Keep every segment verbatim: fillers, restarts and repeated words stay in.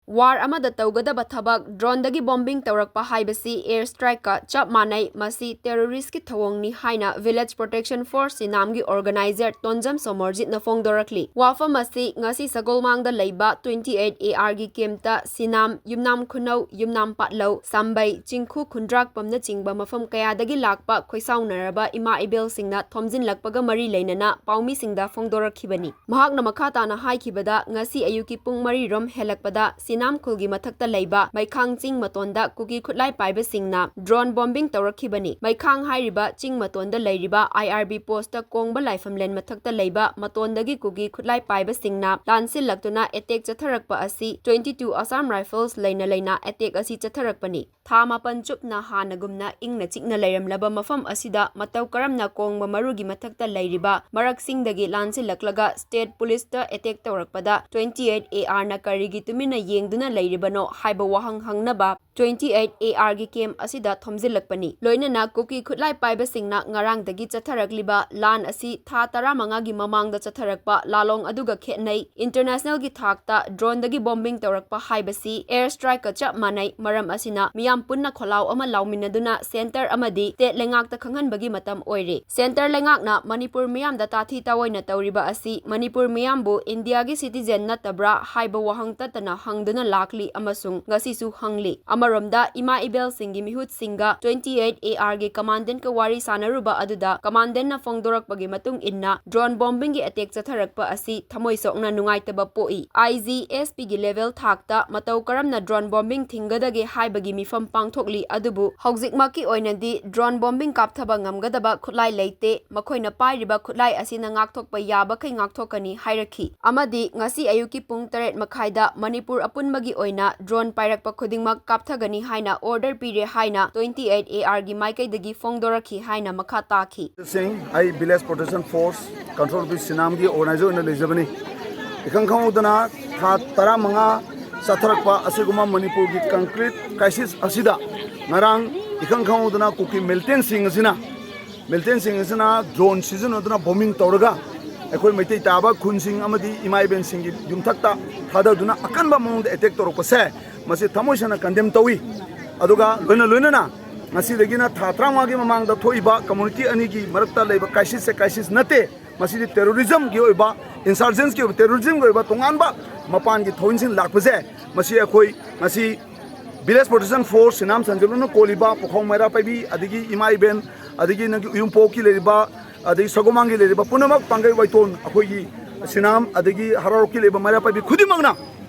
War ꯑꯃꯗ ꯇꯧꯒꯗꯕ ꯊꯕꯛ drone ꯗꯒꯤ bombing ꯇꯧꯔꯛꯄ ꯍꯥꯏꯕꯁꯤ air strike ꯀ ꯆꯞ ꯃꯥꯟꯅꯩ, ꯃꯁꯤ terrorist ꯀꯤ ꯊꯧꯑꯣꯡꯅꯤ ꯍꯥꯏꯅ Village Protection Force ꯁꯤꯅꯥꯝꯒꯤ organizer ꯇꯣꯟꯖꯝ ꯁꯣꯃꯣꯔꯖꯤꯠꯅ ꯐꯣꯡꯗꯣꯔꯛꯂꯤ꯫ ꯋꯥꯐꯝ ꯑꯁꯤ ꯉꯁꯤ ꯁꯒꯣꯜꯃꯥꯡꯗ ꯂꯩꯕ twenty eight A R ꯒꯤ camp ꯇ ꯁꯤꯅꯥꯝ, ꯌꯨꯝꯅꯥꯝ ꯈꯨꯅꯧ, ꯌꯨꯝꯅꯥꯝ ꯄꯥꯠꯂꯧ, ꯁꯥꯝꯕꯩ, ꯆꯤꯡꯈꯨ, ꯈꯨꯟꯗ꯭ꯔꯥꯛꯄꯝꯅ ꯆꯤꯡꯕ ꯃꯐꯝ ꯀꯌꯥꯗꯒꯤ ꯂꯥꯛꯄ ꯈꯣꯏꯁꯥꯎꯅꯔꯕ ꯏꯃꯥ ꯏꯕꯦꯜꯁꯤꯡꯅ ꯊꯣꯝꯖꯤꯜꯂꯛꯄꯒ ꯃꯔꯤ ꯂꯩꯅꯅ ꯄꯥꯎꯃꯤꯁꯤꯡꯗ ꯐꯣꯡꯗꯣꯔꯛꯈꯤꯕꯅꯤ꯫ ꯃꯍꯥꯛꯅ ꯃꯈꯥ ꯇꯥꯅ ꯍꯥꯏꯈꯤꯕꯗ, ꯉꯁꯤ ꯑꯌꯨꯛꯀꯤ ꯄꯨꯡ ꯃꯔꯤ ꯔꯣꯝ ꯍꯦꯜꯂꯛꯄꯗ ꯁꯤꯅꯥꯝ ꯈꯨꯜꯒꯤ ꯃꯊꯛꯇ ꯂꯩꯕ ꯃꯩꯈꯥꯡ ꯆꯤꯡ ꯃꯇꯣꯟꯗ ꯀꯨꯀꯤ ꯈꯨꯠꯂꯥꯏ ꯄꯥꯏꯕꯁꯤꯡꯅ drone bombing ꯇꯧꯔꯛꯈꯤꯕꯅꯤ꯫ ꯃꯩꯈꯥꯡ ꯍꯥꯏꯔꯤꯕ ꯆꯤꯡ ꯃꯇꯣꯟꯗ ꯂꯩꯔꯤꯕ I R B post ꯇ ꯀꯣꯡꯕ ꯂꯥꯏꯐꯝꯂꯦꯟ ꯃꯊꯛꯇ ꯂꯩꯕ ꯃꯇꯣꯟꯗꯒꯤ ꯀꯨꯀꯤ ꯈꯨꯠꯂꯥꯏ ꯄꯥꯏꯕꯁꯤꯡꯅ ꯂꯥꯟꯁꯤꯜꯂꯛꯇꯨꯅ attack ꯆꯠꯊꯔꯛꯄ ꯑꯁꯤ twenty two Assam Rifles ꯂꯩꯅ ꯂꯩꯅ attack ꯑꯁꯤ ꯆꯠꯊꯔꯛꯄꯅꯤ꯫ ꯊꯥ ꯃꯥꯄꯟ ꯆꯨꯞꯅ ꯍꯥꯟꯅꯒꯨꯝꯅ ꯏꯪꯅ ꯆꯤꯛꯅ ꯂꯩꯔꯝꯂꯕ ꯃꯐꯝ ꯑꯁꯤꯗ ꯃꯇꯧ ꯀꯔꯝꯅ ꯀꯣꯡꯕ ꯃꯔꯨꯒꯤ ꯃꯊꯛꯇ ꯂꯩꯔꯤꯕ ꯃꯔꯛꯁꯤꯡꯗꯒꯤ ꯂꯥꯟꯁꯤꯜꯂꯛꯂꯒ state police ꯇ attack ꯇꯧꯔꯛꯄꯗ twenty eight A R ꯅ ꯀꯔꯤꯒꯤ ꯇꯨꯃꯤꯟꯅ ꯌꯦꯡꯗꯨꯅ ꯂꯩꯔꯤꯕꯅꯣ ꯍꯥꯏꯕ ꯋꯥꯍꯪ ꯍꯪꯅꯕ twenty eight A R ꯒꯤ camp ꯑꯁꯤꯗ ꯊꯣꯝꯖꯤꯜꯂꯛꯄꯅꯤ꯫ ꯂꯣꯏꯅꯅ ꯀꯨꯀꯤ ꯈꯨꯠꯂꯥꯏ ꯄꯥꯏꯕꯁꯤꯡꯅ ꯉꯔꯥꯡꯗꯒꯤ ꯆꯠꯊꯔꯛꯂꯤꯕ ꯂꯥꯟ ꯑꯁꯤ ꯊꯥ ꯇꯔꯥꯃꯉꯥꯒꯤ ꯃꯃꯥꯡꯗ ꯆꯠꯊꯔꯛꯄ ꯂꯥꯂꯣꯡ ꯑꯗꯨꯒ ꯈꯦꯠꯅꯩ꯫ International ꯒꯤ ꯊꯥꯛꯇ drone ꯗꯒꯤ bombing ꯇꯧꯔꯛꯄ ꯍꯥꯏꯕꯁꯤ air strike ꯀ ꯆꯞ ꯃꯥꯟꯅꯩ꯫ ꯃꯔꯝ ꯑꯁꯤꯅ ꯃꯤꯌꯥꯝ ꯄꯨꯟꯅ ꯈꯣꯜꯂꯥꯎ ꯑꯃ ꯂꯥꯎꯃꯤꯟꯅꯗꯨꯅ centre ꯑꯃꯗꯤ state ꯂꯩꯉꯥꯛꯇ ꯈꯪꯍꯟꯕꯒꯤ ꯃꯇꯝ ꯑꯣꯏꯔꯦ꯫ Centre ꯂꯩꯉꯥꯛꯅ ꯃꯅꯤꯄꯨꯔ ꯃꯤꯌꯥꯝꯗ ꯇꯥꯊꯤ ꯇꯥꯑꯣꯏꯅ ꯇꯧꯔꯤꯕ ꯑꯁꯤ ꯃꯅꯤꯄꯨꯔ ꯃꯤꯌꯥꯝꯕꯨ ꯏꯟꯗꯤꯌꯥꯒꯤ citizen ꯅꯠꯇꯕ꯭ꯔꯥ ꯍꯥꯏꯕ ꯋꯥꯍꯪ ꯇꯠꯇꯅ ꯍꯪꯗꯨꯅ ꯂꯥꯛꯂꯤ ꯑꯃꯁꯨꯡ ꯉꯁꯤꯁꯨ ꯍꯪꯂꯤ꯫ ꯑꯃꯔꯣꯝꯗ ꯏꯃꯥ ꯏꯕꯦꯜꯁꯤꯡꯒꯤ ꯃꯤꯍꯨꯠꯁꯤꯡꯒ twenty eight A R ꯒꯤ commandant ꯀ ꯋꯥꯔꯤ ꯁꯥꯟꯅꯔꯨꯕ ꯑꯗꯨꯗ commandant ꯅ ꯐꯣꯡꯗꯣꯔꯛꯄꯒꯤ ꯃꯇꯨꯡ ꯏꯟꯅ drone bombing ꯒꯤ attack ꯆꯠꯊꯔꯛꯄ ꯑꯁꯤ ꯊꯃꯣꯏ ꯁꯣꯛꯅ ꯅꯨꯡꯉꯥꯏꯇꯕ ꯄꯣꯛꯏ꯫ I G, S P ꯒꯤ level ꯊꯥꯛꯇ ꯃꯇꯧ ꯀꯔꯝꯅ drone bombing ꯊꯤꯡꯒꯗꯒꯦ ꯍꯥꯏꯕꯒꯤ ꯃꯤꯐꯝ ꯄꯥꯡꯊꯣꯛꯂꯤ, ꯑꯗꯨꯕꯨ ꯍꯧꯖꯤꯛꯃꯛꯀꯤ ꯑꯣꯏꯅꯗꯤ drone bombing ꯀꯥꯞꯊꯕ ꯉꯝꯒꯗꯕ ꯈꯨꯠꯂꯥꯏ ꯂꯩꯇꯦ꯫ ꯃꯈꯣꯏꯅ ꯄꯥꯏꯔꯤꯕ ꯈꯨꯠꯂꯥꯏ ꯑꯁꯤꯅ ꯉꯥꯛꯊꯣꯛꯄ ꯌꯥꯕꯈꯩ ꯉꯥꯛꯊꯣꯛꯀꯅꯤ ꯍꯥꯏꯔꯛꯈꯤ꯫ ꯑꯃꯗꯤ ꯉꯁꯤ ꯑꯌꯨꯛꯀꯤ ꯄꯨꯡ ꯇꯔꯦꯠ ꯃꯈꯥꯏꯗ ꯃꯅꯤꯄꯨꯔ ꯑꯄꯨꯟꯕꯒꯤ ꯑꯣꯏꯅ drone ꯄꯥꯏꯔꯛꯄ ꯈꯨꯗꯤꯡꯃꯛ ꯀꯥꯞꯊꯒꯅꯤ ꯍꯥꯏꯅ order ꯄꯤꯔꯦ ꯍꯥꯏꯅ twenty eight A R ꯒꯤ ꯃꯥꯏꯀꯩꯗꯒꯤ ꯐꯣꯡꯗꯣꯔꯛꯈꯤ ꯍꯥꯏꯅ ꯃꯈꯥ ꯇꯥꯈꯤ꯫ ꯁꯤꯡ, ꯑꯩ Village Protection Force Control Office ꯁꯤꯅꯥꯝꯒꯤ organizer ꯑꯣꯏꯅ ꯂꯩꯖꯕꯅꯤ꯫ ꯏꯈꯪ ꯈꯪꯍꯧꯗꯅ ꯊꯥ ꯇꯔꯥꯃꯉꯥ ꯆꯠꯊꯔꯛꯄ ꯑꯁꯤꯒꯨꯝꯕ ꯃꯅꯤꯄꯨꯔꯒꯤ concrete crisis ꯑꯁꯤꯗ ꯉꯔꯥꯡ ꯏꯈꯪ ꯈꯪꯍꯧꯗꯅ ꯀꯨꯀꯤ militant ꯁꯤꯡ ꯑꯁꯤꯅ, militant ꯁꯤꯡ ꯑꯁꯤꯅ drone ꯁꯤꯖꯤꯟꯅꯗꯨꯅ bombing ꯇꯧꯔꯒ ꯑꯩꯈꯣꯏ ꯃꯩꯇꯩ ꯇꯥꯕ ꯈꯨꯟꯁꯤꯡ ꯑꯃꯗꯤ ꯏꯃꯥ ꯏꯕꯦꯟꯁꯤꯡꯒꯤ ꯌꯨꯝꯊꯛꯇ ꯊꯥꯗꯗꯨꯅ ꯑꯀꯟꯕ ꯃꯑꯣꯡꯗ ꯑꯦꯇꯦꯛ ꯇꯧꯔꯛꯄꯁꯦ, ꯃꯁꯤ ꯊꯃꯣꯏ ꯁꯦꯡꯅ ꯀꯟꯗꯦꯝ ꯇꯧꯏ꯫ ꯑꯗꯨꯒ ꯂꯣꯏꯅ ꯂꯣꯏꯅꯅ ꯉꯁꯤꯗꯒꯤꯅ ꯊꯥ ꯇꯔꯥꯃꯉꯥꯒꯤ ꯃꯃꯥꯡꯗ ꯊꯣꯛꯏꯕ ꯀꯝꯃ꯭ꯌꯨꯅꯤꯇꯤ ꯑꯅꯤꯒꯤ ꯃꯔꯛꯇ ꯂꯩꯕ ꯀ꯭ꯔꯥꯏꯁꯤꯁꯁꯦ ꯀ꯭ꯔꯥꯏꯁꯤꯁ ꯅꯠꯇꯦ꯫ ꯃꯁꯤꯗꯤ ꯇꯦꯔꯣꯔꯤꯖꯝꯒꯤ ꯑꯣꯏꯕ, ꯏꯟꯁꯔꯖꯦꯟꯁꯀꯤ ꯑꯣꯏꯕ, ꯇꯦꯔꯣꯔꯤꯖꯝꯒꯤ ꯑꯣꯏꯕ ꯇꯣꯉꯥꯟꯕ ꯃꯄꯥꯟꯒꯤ ꯊꯧꯑꯣꯡꯁꯤꯡ ꯂꯥꯛꯄꯁꯦ, ꯃꯁꯤ ꯑꯩꯈꯣꯏ ꯉꯁꯤ ꯚꯤꯂꯦꯖ ꯄ꯭ꯔꯣꯇꯦꯛꯁꯟ ꯐꯣꯔꯁ ꯁꯤꯅꯥꯝ ꯁꯟꯖꯦꯜꯅ ꯀꯣꯜꯂꯤꯕ ꯄꯨꯈꯣꯡ ꯃꯩꯔꯥ ꯄꯥꯏꯕꯤ, ꯑꯗꯒꯤ ꯏꯃꯥ ꯏꯕꯦꯟ, ꯑꯗꯒꯤ ꯅꯪꯒꯤ ꯎꯌꯨꯝꯄꯣꯛꯀꯤ ꯂꯩꯔꯤꯕ, ꯑꯗꯒꯤ ꯁꯒꯣꯃꯥꯡꯒꯤ ꯂꯩꯔꯤꯕ ꯄꯨꯝꯅꯃꯛ ꯄꯥꯡꯒꯩ ꯋꯥꯏꯇꯣꯟ, ꯑꯩꯈꯣꯏꯒꯤ ꯁꯤꯅꯥꯝ, ꯑꯗꯒꯤ ꯍꯔꯥꯎꯔꯣꯛꯀꯤ ꯂꯩꯕ ꯃꯩꯔꯥ ꯄꯥꯏꯕꯤ ꯈꯨꯗꯤꯡꯃꯛꯅ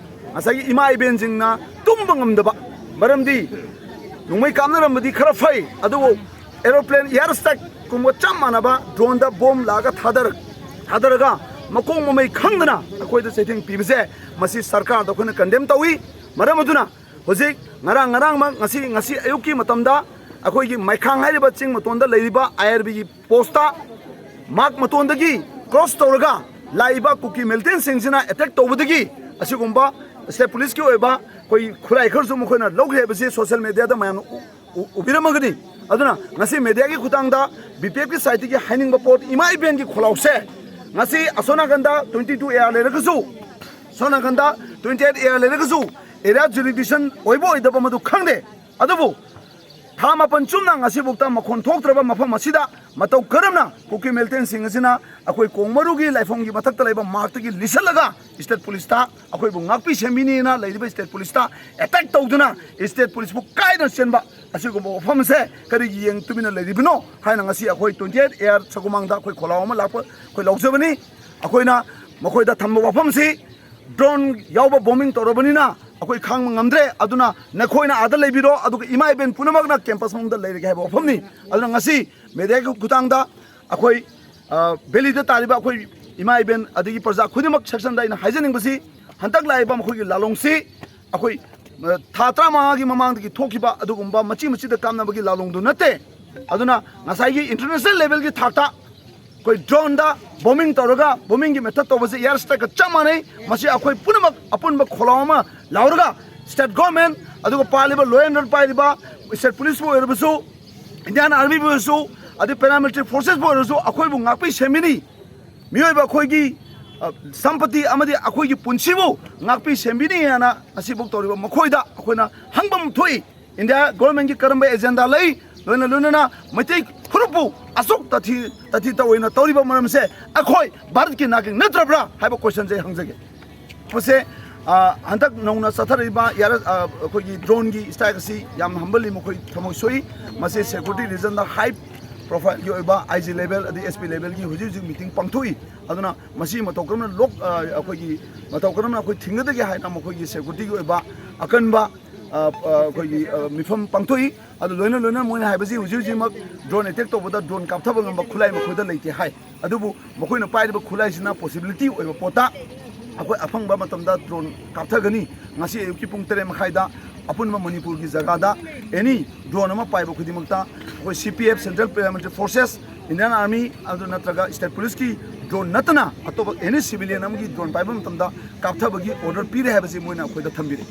ꯉꯁꯥꯏꯒꯤ ꯏꯃꯥ ꯏꯕꯦꯟꯁꯤꯡꯅ ꯇꯨꯝꯕ ꯉꯝꯗꯕ, ꯃꯔꯝꯗꯤ ꯅꯣꯡꯃꯩ ꯀꯥꯞꯅꯔꯝꯕꯗꯤ ꯈꯔ ꯐꯩ, ꯑꯗꯨꯕꯨ ꯑꯦꯔꯣꯄ꯭ꯂꯦꯟ ꯏꯌꯥꯔ ꯁ꯭ꯇ꯭ꯔꯥꯏꯛ ꯀꯨꯝꯕ ꯆꯞ ꯃꯥꯟꯅꯕ ꯗ꯭ꯔꯣꯟꯗ ꯕꯣꯝ ꯂꯥꯛꯑꯒ ꯊꯥꯗꯔ-, ꯊꯥꯗꯔꯒ ꯃꯀꯣꯛ ꯃꯃꯩ ꯈꯪꯗꯅ ꯑꯩꯈꯣꯏꯗ ꯆꯩꯊꯦꯡ ꯄꯤꯕꯁꯦ, ꯃꯁꯤ ꯁꯔꯀꯥꯔꯗ ꯑꯩꯈꯣꯏꯅ ꯀꯟꯗꯦꯝ ꯇꯧꯏ꯫ ꯃꯔꯝ ꯑꯗꯨꯅ ꯍꯧꯖꯤꯛ ꯉꯔꯥꯡ ꯉꯔꯥꯡꯃꯛ ꯉꯁꯤ, ꯉꯁꯤ ꯑꯌꯨꯛꯀꯤ ꯃꯇꯝꯗ ꯑꯩꯈꯣꯏꯒꯤ ꯃꯩꯈꯥꯡ ꯍꯥꯏꯔꯤꯕ ꯆꯤꯡ ꯃꯇꯣꯟꯗ ꯂꯩꯔꯤꯕ ꯑꯥꯏ ꯑꯥꯔ ꯕꯤꯒꯤ ꯄꯣꯁꯇ ꯃꯥꯛ ꯃꯇꯣꯟꯗꯒꯤ ꯀ꯭ꯔꯣꯁ ꯇꯧꯔꯒ ꯂꯥꯛꯏꯕ ꯀꯨꯀꯤ ꯃꯤꯂꯤꯇꯦꯟꯁꯤꯡꯁꯤꯅ ꯑꯦꯇꯦꯛ ꯇꯧꯕꯗꯒꯤ ꯑꯁꯤꯒꯨꯝꯕ ꯁ꯭ꯇꯦꯠ ꯄꯨꯂꯤꯁꯀꯤ ꯑꯣꯏꯕ ꯑꯩꯈꯣꯏ ꯈꯨꯠꯂꯥꯏ ꯈꯔꯁꯨ ꯃꯈꯣꯏꯅ ꯂꯧꯈ꯭ꯔꯦ ꯍꯥꯏꯕꯁꯤ ꯁꯣꯁꯤꯌꯦꯜ ꯃꯦꯗꯤꯌꯥꯗ ꯃꯌꯥꯝꯅ ꯎ-, ꯎ-, ꯎꯕꯤꯔꯝꯃꯒꯅꯤ꯫ ꯑꯗꯨꯅ ꯉꯁꯤ ꯃꯦꯗꯤꯌꯥꯒꯤ ꯈꯨꯠꯊꯥꯡꯗ ꯕꯤ ꯄꯤ ꯑꯦꯐꯀꯤ ꯁꯥꯏꯠꯇꯒꯤ ꯍꯥꯏꯅꯤꯡꯕ ꯄꯣꯠ, ꯏꯃꯥ ꯏꯕꯦꯟꯒꯤ ꯈꯣꯜꯂꯥꯎꯁꯦ ꯉꯁꯤ ꯑꯁꯣꯝ ꯅꯥꯀꯟꯗ ꯇ꯭ꯋꯦꯟꯇꯤ ꯇꯨ ꯑꯦ ꯑꯥꯔ ꯂꯩꯔꯒꯁꯨ, ꯁꯣꯝ ꯅꯥꯀꯟꯗ ꯇ꯭ꯋꯦꯟꯇꯤ ꯑꯦꯠ ꯑꯦ ꯑꯥꯔ ꯂꯩꯔꯒꯁꯨ, ꯑꯦꯔꯤꯌꯥ ꯖꯨꯔꯤꯗꯤꯛꯁꯟ ꯑꯣꯏꯕ ꯑꯣꯏꯗꯕ ꯃꯗꯨ ꯈꯪꯗꯦ꯫ ꯑꯗꯨꯕꯨ ꯊꯥ ꯃꯥꯄꯟ ꯆꯨꯞꯅ ꯉꯁꯤꯐꯥꯎꯗ ꯃꯈꯣꯟ ꯊꯣꯛꯇ꯭ꯔꯕ ꯃꯐꯝ ꯑꯁꯤꯗ ꯃꯇꯧ ꯀꯔꯝꯅ ꯀꯨꯀꯤ ꯃꯤꯂꯤꯇꯦꯟꯁꯤꯡ ꯑꯁꯤꯅ ꯑꯩꯈꯣꯏ ꯀꯣꯡꯃꯔꯨꯒꯤ ꯂꯥꯏꯐꯝꯒꯤ ꯃꯊꯛꯇ ꯂꯩꯕ ꯃꯥꯔꯛꯇꯒꯤ ꯂꯤꯁꯜꯂꯒ ꯁ꯭ꯇꯦꯠ ꯄꯨꯂꯤꯁꯇ ꯑꯩꯈꯣꯏꯕꯨ ꯉꯥꯛꯄꯤ ꯁꯦꯟꯕꯤꯅꯤꯅ ꯂꯩꯔꯤꯕ ꯁ꯭ꯇꯦꯠ ꯄꯨꯂꯤꯁꯇ ꯑꯦꯇꯦꯛ ꯇꯧꯗꯨꯅ ꯁ꯭ꯇꯦꯠ ꯄꯨꯂꯤꯁꯄꯨ ꯀꯥꯏꯅ ꯆꯦꯟꯕ ꯑꯁꯤꯒꯨꯝꯕ ꯋꯥꯐꯝ ꯑꯁꯦ ꯀꯔꯤꯒꯤ ꯌꯦꯡ ꯇꯨꯃꯤꯟꯅ ꯂꯩꯔꯤꯕꯅꯣ ꯍꯥꯏꯅ ꯉꯁꯤ ꯑꯩꯈꯣꯏ ꯇ꯭ꯋꯦꯟꯇꯤ ꯑꯦꯠ ꯑꯦ ꯑꯥꯔ ꯁꯒꯣꯃꯥꯡꯗ ꯑꯩꯈꯣꯏ ꯈꯣꯜꯂꯥꯎ ꯑꯃ ꯂꯥꯛꯄ ꯑꯩꯈꯣꯏ ꯂꯧꯖꯕꯅꯤ꯫ ꯑꯩꯈꯣꯏꯅ ꯃꯈꯣꯏꯗ ꯊꯝꯕ ꯋꯥꯐꯝꯁꯤ, ꯗ꯭ꯔꯣꯟ ꯌꯥꯎꯕ ꯕꯣꯝꯕꯤꯡ ꯇꯧꯔꯕꯅꯤꯅ ꯑꯩꯈꯣꯏ ꯈꯥꯡꯕ ꯉꯝꯗ꯭ꯔꯦ, ꯑꯗꯨꯅ ꯅꯈꯣꯏꯅ ꯑꯥꯗ ꯂꯩꯕꯤꯔꯣ, ꯑꯗꯨꯒ ꯏꯃꯥ ꯏꯕꯦꯟ ꯄꯨꯝꯅꯃꯛꯅ ꯀꯦꯝꯄꯁ ꯃꯅꯨꯡꯗ ꯂꯩꯔꯒꯦ ꯍꯥꯏꯕ ꯋꯥꯐꯝꯅꯤ꯫ ꯑꯗꯨꯅ ꯉꯁꯤ ꯃꯦꯗꯤꯌꯥꯒꯤ ꯈꯨꯠꯊꯥꯡꯗ ꯑꯩꯈꯣꯏ, ꯑ, ꯚꯦꯂꯤꯗ ꯇꯥꯔꯤꯕ ꯑꯩꯈꯣꯏ ꯏꯃꯥ ꯏꯕꯦꯟ ꯑꯗꯒꯤ ꯄ꯭ꯔꯖꯥ ꯈꯨꯗꯤꯡꯃꯛ ꯁꯦꯛꯁꯟꯗ ꯑꯩꯅ ꯍꯥꯏꯖꯅꯤꯡꯕꯁꯤ, ꯍꯟꯗꯛ ꯂꯥꯛꯏꯕ ꯃꯈꯣꯏꯒꯤ ꯂꯥꯂꯣꯡꯁꯤ ꯑꯩꯈꯣꯏ, ꯑ, ꯊꯥ ꯇꯔꯥꯃꯉꯥꯒꯤ ꯃꯃꯥꯡꯗꯒꯤ ꯊꯣꯛꯈꯤꯕ ꯑꯗꯨꯒꯨꯝꯕ ꯃꯆꯤ ꯃꯆꯤꯗ ꯀꯥꯞꯅꯕꯒꯤ ꯂꯥꯂꯣꯡꯗꯨ ꯅꯠꯇꯦ꯫ ꯑꯗꯨꯅ ꯉꯁꯥꯏꯒꯤ ꯏꯟꯇꯔꯅꯦꯁꯅꯦꯜ ꯂꯦꯚꯦꯜꯒꯤ ꯊꯥꯛꯇ ꯑꯩꯈꯣꯏ ꯗ꯭ꯔꯣꯟꯗ ꯕꯣꯝꯕꯤꯡ ꯇꯧꯔꯒ, ꯕꯣꯝꯕꯤꯡꯒꯤ ꯃꯦꯊꯠ ꯇꯧꯕꯁꯦ ꯏꯌꯥꯔ ꯁ꯭ꯇ꯭ꯔꯥꯏꯛꯀ ꯆꯞ ꯃꯥꯟꯅꯩ꯫ ꯃꯁꯤ ꯑꯩꯈꯣꯏ ꯄꯨꯝꯅꯃꯛ ꯑꯄꯨꯟꯕ ꯈꯣꯜꯂꯥꯎ ꯑꯃ ꯂꯥꯎꯔꯒ ꯁ꯭ꯇꯦꯠ ꯒꯣꯔꯃꯦꯟ, ꯑꯗꯨꯒ ꯄꯥꯜꯂꯤꯕ ꯂꯣ ꯑꯦꯟ ꯑꯣꯔꯗꯔ ꯄꯥꯏꯔꯤꯕ ꯁ꯭ꯇꯦꯠ ꯄꯨꯂꯤꯁꯄꯨ ꯑꯣꯏꯔꯕꯁꯨ, ꯏꯟꯗꯤꯌꯥꯟ ꯑꯥꯔꯃꯤꯕꯨ ꯑꯣꯏꯔꯁꯨ, ꯑꯗꯩ ꯄꯦꯔꯥꯃꯤꯂꯤꯇꯔꯤ ꯐꯣꯔꯁꯦꯁꯄꯨ ꯑꯣꯏꯔꯁꯨ ꯑꯩꯈꯣꯏꯕꯨ ꯉꯥꯛꯄꯤ ꯁꯦꯟꯕꯤꯅꯤ꯫ ꯃꯤꯑꯣꯏꯕ ꯑꯩꯈꯣꯏꯒꯤ ꯁꯝꯄꯇꯤ ꯑꯃꯗꯤ ꯑꯩꯈꯣꯏꯒꯤ ꯄꯨꯟꯁꯤꯕꯨ ꯉꯥꯛꯄꯤ ꯁꯦꯟꯕꯤꯅꯤ ꯍꯥꯏꯅ ꯉꯁꯤꯐꯥꯎ ꯇꯧꯔꯤꯕ ꯃꯈꯣꯏꯗ ꯑꯩꯈꯣꯏꯅ ꯍꯪꯐꯝ ꯊꯣꯛꯏ꯫ ꯏꯟꯗꯤꯌꯥ ꯒꯣꯔꯃꯦꯟꯒꯤ ꯀꯔꯝꯕ ꯑꯦꯖꯦꯟꯗꯥ ꯂꯩ? ꯂꯣꯏꯅ ꯂꯣꯏꯅꯅ ꯃꯩꯇꯩ ꯐꯨꯔꯨꯞꯄꯨ ꯑꯁꯨꯛ ꯇꯥꯊꯤ ꯇꯥꯊꯤ ꯇꯧꯑꯣꯏꯅ ꯇꯧꯔꯤꯕ ꯃꯔꯝꯁꯦ ꯑꯩꯈꯣꯏ ꯚꯥꯔꯠꯀꯤ ꯅꯥꯒꯔꯤꯛ ꯅꯠꯇ꯭ꯔꯕ꯭ꯔꯥ ꯍꯥꯏꯕ ꯀꯣꯏꯁꯟꯁꯦ ꯑꯩ ꯍꯪꯖꯒꯦ꯫ ꯃꯁꯦ, ꯑ, ꯍꯟꯗꯛ ꯅꯧꯅ ꯆꯠꯊꯔꯛꯏꯕ ꯌꯥꯔ-, ꯑ, ꯑꯩꯈꯣꯏꯒꯤ ꯗ꯭ꯔꯣꯟꯒꯤ ꯁ꯭ꯇ꯭ꯔꯥꯏꯛ ꯑꯁꯤ ꯌꯥꯝꯅ ꯍꯝꯕꯜꯂꯤ, ꯃꯈꯣꯏ ꯊꯃꯣꯏ ꯁꯣꯛꯏ꯫ ꯃꯁꯤ ꯁꯦꯀ꯭ꯌꯨꯔꯤꯇꯤ ꯔꯤꯖꯟꯗ ꯍꯥꯏ ꯄ꯭ꯔꯣꯐꯥꯏꯜꯒꯤ ꯑꯣꯏꯕ ꯑꯥꯏ ꯖꯤ ꯂꯦꯚꯦꯜ ꯑꯗꯩ ꯑꯦꯁ ꯄꯤ ꯂꯦꯚꯦꯜꯒꯤ ꯍꯧꯖꯤꯛ ꯍꯧꯖꯤꯛ ꯃꯤꯇꯤꯡ ꯄꯥꯡꯊꯣꯛꯏ꯫ ꯑꯗꯨꯅ ꯃꯁꯤ ꯃꯇꯧ ꯀꯔꯝꯅ ꯂꯣꯛ-, ꯑ, ꯑꯩꯈꯣꯏꯒꯤ ꯃꯇꯧ ꯀꯔꯝꯅ ꯑꯩꯈꯣꯏ ꯊꯤꯡꯒꯗꯒꯦ ꯍꯥꯏꯅ ꯃꯈꯣꯏꯒꯤ ꯁꯦꯀ꯭ꯌꯨꯔꯤꯇꯤꯒꯤ ꯑꯣꯏꯕ ꯑꯀꯟꯕ, ꯑ, ꯑ, ꯑꯩꯈꯣꯏꯒꯤ, ꯑ, ꯃꯤꯐꯝ ꯄꯥꯡꯊꯣꯛꯏ꯫ ꯑꯗꯨ ꯂꯣꯏꯅ ꯂꯣꯏꯅꯅ ꯃꯣꯏꯅ ꯍꯥꯏꯕꯁꯤ ꯍꯧꯖꯤꯛ ꯍꯧꯖꯤꯛꯃꯛ ꯗ꯭ꯔꯣꯟ ꯑꯦꯇꯦꯛ ꯇꯧꯕꯗ ꯗ꯭ꯔꯣꯟ ꯀꯥꯞꯊꯕ ꯉꯝꯕ ꯈꯨꯠꯂꯥꯏ ꯃꯈꯣꯏꯗ ꯂꯩꯇꯦ ꯍꯥꯏ꯫ ꯑꯗꯨꯕꯨ ꯃꯈꯣꯏꯅ ꯄꯥꯏꯔꯤꯕ ꯈꯨꯠꯂꯥꯏꯁꯤꯅ ꯄꯣꯁꯤꯕꯤꯂꯤꯇꯤ ꯑꯣꯏꯕ ꯄꯣꯠꯇ ꯑꯩꯈꯣꯏ ꯑꯐꯪꯕ ꯃꯇꯝꯗ ꯗ꯭ꯔꯣꯟ ꯀꯥꯞꯊꯒꯅꯤ꯫ ꯉꯁꯤ ꯑꯌꯨꯛꯀꯤ ꯄꯨꯡ ꯇꯔꯦꯠ ꯃꯈꯥꯏꯗ ꯑꯄꯨꯟꯕ ꯃꯅꯤꯄꯨꯔꯒꯤ ꯖꯒꯥꯗ ꯑꯦꯅꯤ ꯗ꯭ꯔꯣꯟ ꯑꯃ ꯄꯥꯏꯕ ꯈꯨꯗꯤꯡꯃꯛꯇ ꯑꯩꯈꯣꯏ C P F, central paramilitary forces, Indian army, ꯑꯗꯨ ꯅꯠꯇ꯭ꯔꯒ ꯁ꯭ꯇꯦꯠ ꯄꯨꯂꯤꯁꯀꯤ ꯗ꯭ꯔꯣꯟ ꯅꯠꯇꯅ ꯑꯇꯣꯞꯄ ꯑꯦꯅꯤ ꯁꯤꯚꯤꯂꯤꯌꯟ ꯑꯃꯒꯤ ꯗ꯭ꯔꯣꯟ ꯄꯥꯏꯕ ꯃꯇꯝꯗ ꯀꯥꯞꯊꯕꯒꯤ ꯑꯣꯔꯗꯔ ꯄꯤꯔꯦ ꯍꯥꯏꯕꯁꯤ ꯃꯣꯏꯅ ꯑꯩꯈꯣꯏꯗ ꯊꯝꯕꯤꯔꯦ꯫